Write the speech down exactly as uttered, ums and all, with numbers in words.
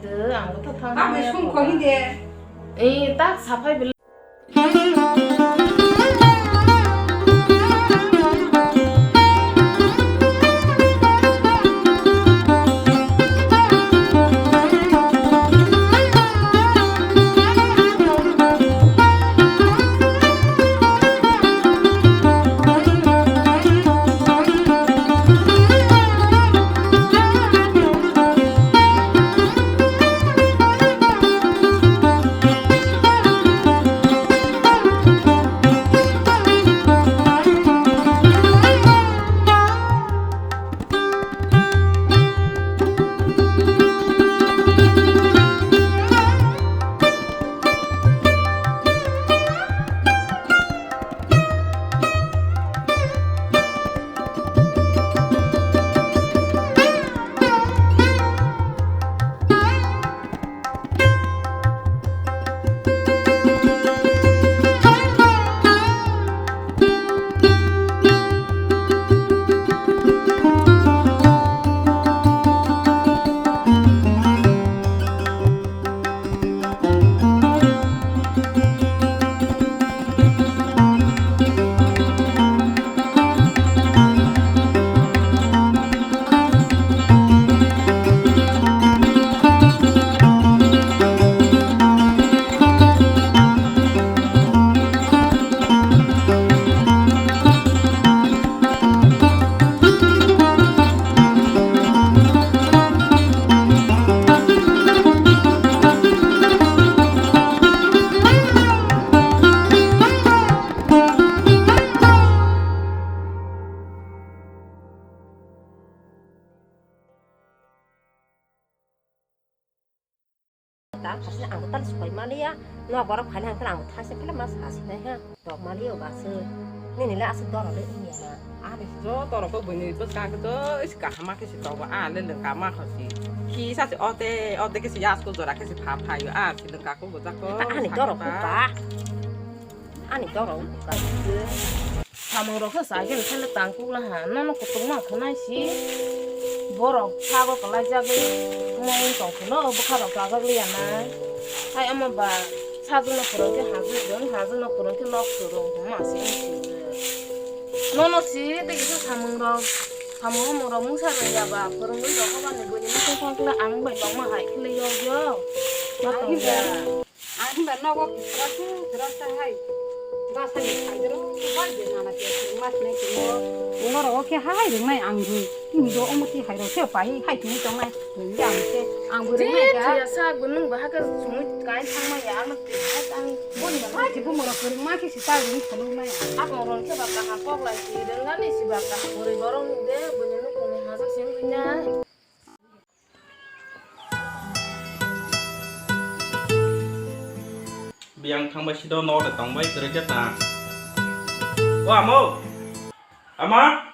Ang bo thang. Ang sung kho hindi. Eh, tak saphai bil. Ta thasi ang tan supai maliya, no borok phani ang tan ang thasi phila mas hasi nai ha. Tok maliyo ba se. Nini le asuk doro le iya na. Ani joto rok ko bini bwskang khe to is kahama khe si togo a le lengka ma kho si. Khi sa si ote ote khe si ya school jora khe si pha pha yo a si lengka ko bwjak ko. Ta ani doro ko ba. Ani doro ko ba. Samung rok khe sa khe le tang kuk la ha. Nono kutung ma khonai si. Borok sago kalai jagwi mo tong khuno bwkha rok jagak liya na. Hai ama ba. Sajwkno kwrwng khe hajwk rwng, hajwkno kwrwng khe nok kwrwng hwnma se wng si rw. Nono si tei kisa samung rok, samung hamung rok mungsa rwng ya ba, kwrwngwi rok hobani buini muchung thang khe ang bai tongma hai khe le yok yok. Ma tong ya. Ang ba nogo kwrwng kwrwng sa hai. Basa ni sai dro, bai de nana khe kwrwngma sinai khe no. Oro rok khe hai rwngnai ang rw. Tini do omo ti hai rok khe pai hai tini tongnai. Ang khe, ang bo rwngnai kha. Thuya sa gunung ba hakhe sumui kai thangma ya, ano twi hai tang. Boni ba mai khe bumung rok kwrwngma khe si ta rwng phunuknai. Akong rwng khe ba kaham kok lai si rwngani si ba kaham kwrwi borok nuk de, buini nukungni hajak se wngwi nai. Biyang thangbai si do, no de tongbai kwrwi khe ta. O amo! Ama!